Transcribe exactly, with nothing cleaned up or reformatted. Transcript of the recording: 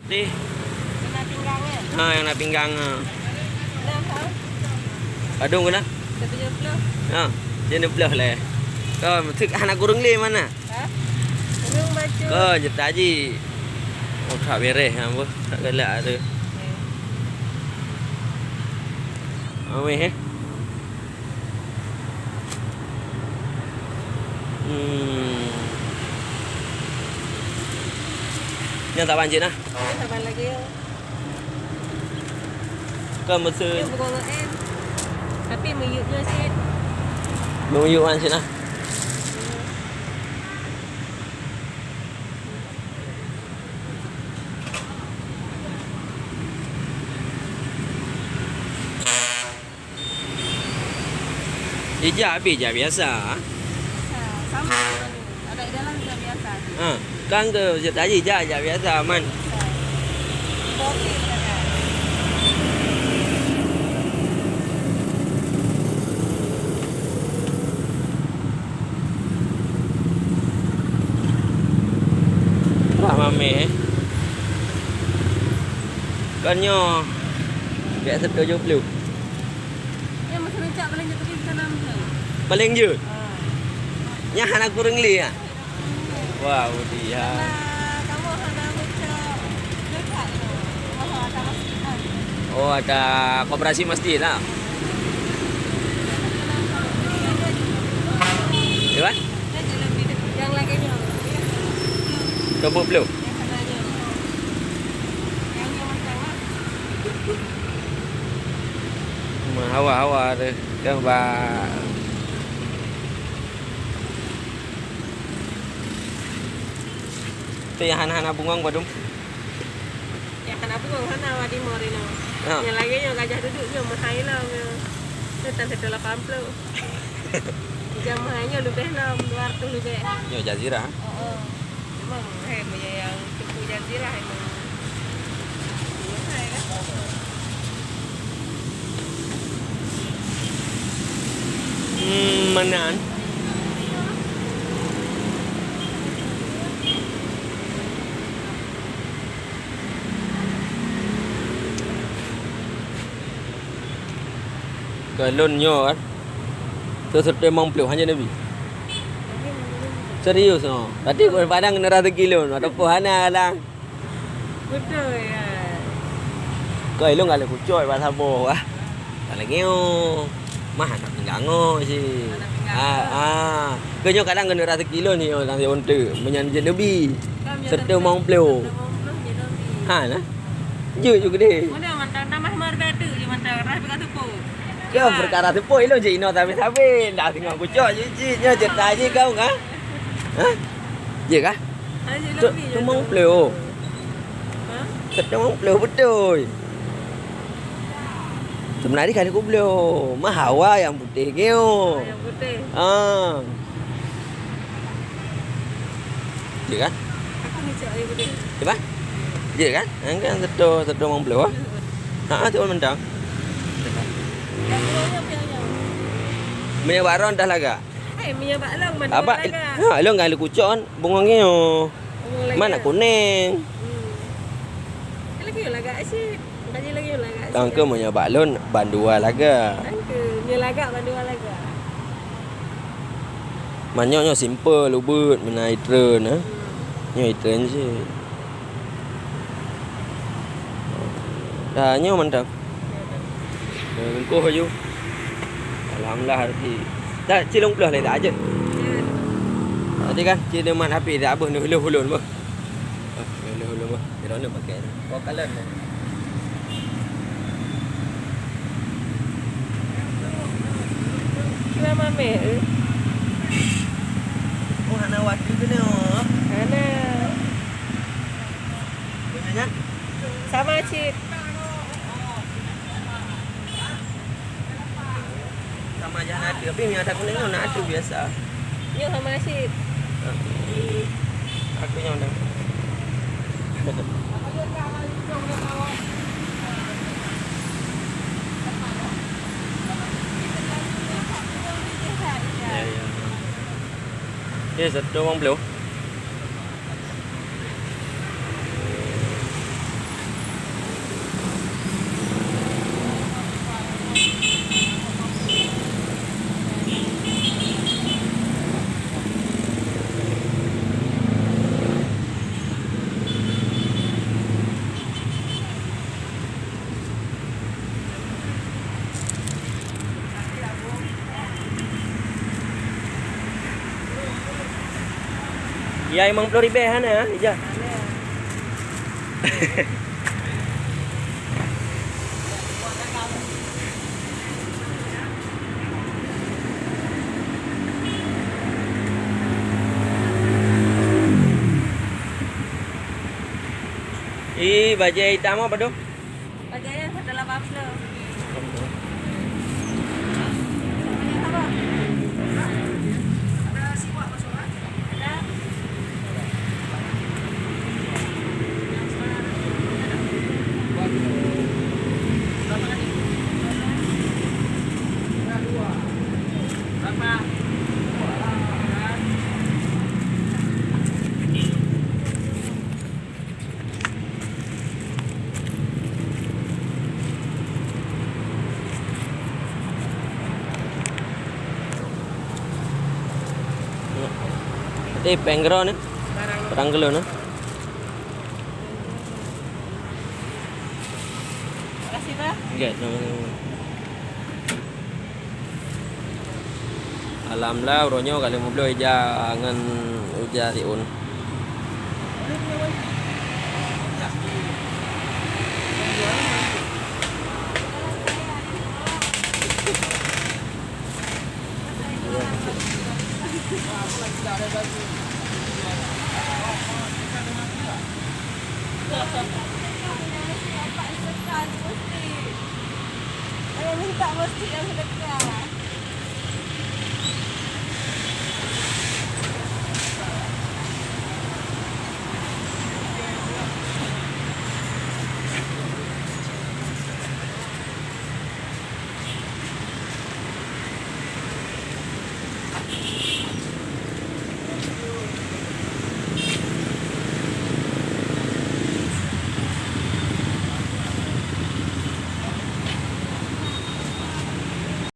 Deh. Kena pinggang, ya? Ha, nyang na pinggang, ha. Nah, ha? Padum keunan? Tujuh puluh. Ha, tujuh puluh lé. Kau mesti anak kurung lé mana? Ha? Kurung bacut. Kau je taji. Oh, tak beres, ha, boh. Tak galak tu. Okey. Ameh, eh. Hmm. Nyan saban cit nah. Nyan saban lagèe nyoe. Kan masa nyoe bungong en. Tapi meuyueb nyoe cit. Meuyueb kan cit nah. Ija habis ija biasa. Biasa, sama. Ada di dalam ija biasa. Ha, kan tu, tadi ija, ija biasa, man. Biasa. Kopi, kan? Wah, mameh, eh. Kan nyoe, kayak satu tujuh puluh. Ya, masa rancak paling jatuh di sana, mungkin. Paling jeuet? Ha. Nyan hana kureueng lé, ha? Wah, udi, ha. Nah, kamu hana macam dekat tu. Oh, ada masjid, ha. Oh, ada koperasi masjid, ha. Iya, kan? Yang lagi ni. Dua puluh. Yang sana ni. Yang ni macam mana? Meuhawa-hawa deh, deh ba. Tu nyang hana-hana bungong padum? Nyang hana bungong hana, wadi mori nyoe. Ha. Nyang lagèe nyoe gajah duduk nyoe meuhai lom nyoe. Tu tan satu lapan puluh. Jam meuhai nyoe leubeh lom, dua ratus leubeh. Nyoe jazirah. Oh, oh. Memang, hai, meunyo nyang teupeu jazirah memang. Hmm, meunan. Keu lôn nyoe kan. Seuteumong ploh hana Nabi. Serius, oh. Tadi padang keuneuk rasa kilo, ataupun hana lah. Beutôi, ya. Kau ilong kalau kucoi bahasa boh ah. Tak lagi oh. Mah anak pinggang oh si. Anak pinggang. Ah, ah. Kau nyoe kadang keuneuk rasa kilo ni oh, nasi onte. Menyan je Nabi. Seuteumong ploh. Ha nah. Jeuet ju gede. Mana mantang tamah marga tu, je mantang rasa pinggang tu. Yo, perkara seupôt ilong cit inoe sabe-sabe. Ndak singoh kucok cit, cit. Nyoe cerita jih kau, ha? Ha? Jih kah? Tumong ploh. Ha? Tumong ploh beutôi. Sebenarnya kan aku belum. Mah hawa yang putih nyoe. Yang putih. Ah. Jeuet kan? Aku ngicok air putih. Jeuet kan? Jeuet kan? Kan satu, satu lima puluh ah. Ha, tu mentang. Yang bungongnya apa yang nyau? Minyak bak ron dah lagak. Eh, minyak bak long, mandua lagak. Ha, long kan kucok kan bungongnya. Bungong lagak. Mana kuning? Hmm. Lagi lagak asyik. Tadi lagi lah kat sini. Kang ke meunyoe bak lôn bandua laga. Kang ke, nyoe lagak bandua laga. Manyok nyoe simple, ubit, meunan itreun, eh. Hmm. Nyoe itreun cit. Dah, nyoe mantap. Nyoe bungkôh laju. Alhamdulillah, rezeki. Dah, cilong ploh lagi dah, aja. Ya. Tadi kan, cik demat api dah habis, nyoe hulôn-hulôn, beuh. Ah, hulôn-hulôn, beuh. Kira mana pakai ni? Kau kalan ni. Kira mameh, eh? Oh, hana waktu kena. Hana. Bagaimana? Sama cit. Sama aja hana atu. Tapi minyak ata kuning tu hana atu biasa. Nyoe sama cit. Aku nyoe dah. Ya, ya. Ni satu orang belum. Ya, limong ploh ribèe hana, ija. Ih, bajèe itam apa tu? Bajèe satu lapan puluh. Eh, péng keudroe nyoe? Barang keulôn nyoe? Makasih, Bang. Enggak, sama-sama. Alhamdulillah, uroe nyoe ka lheueh meubloe ija ngon uja siôn. Minta masjid yang sedekah.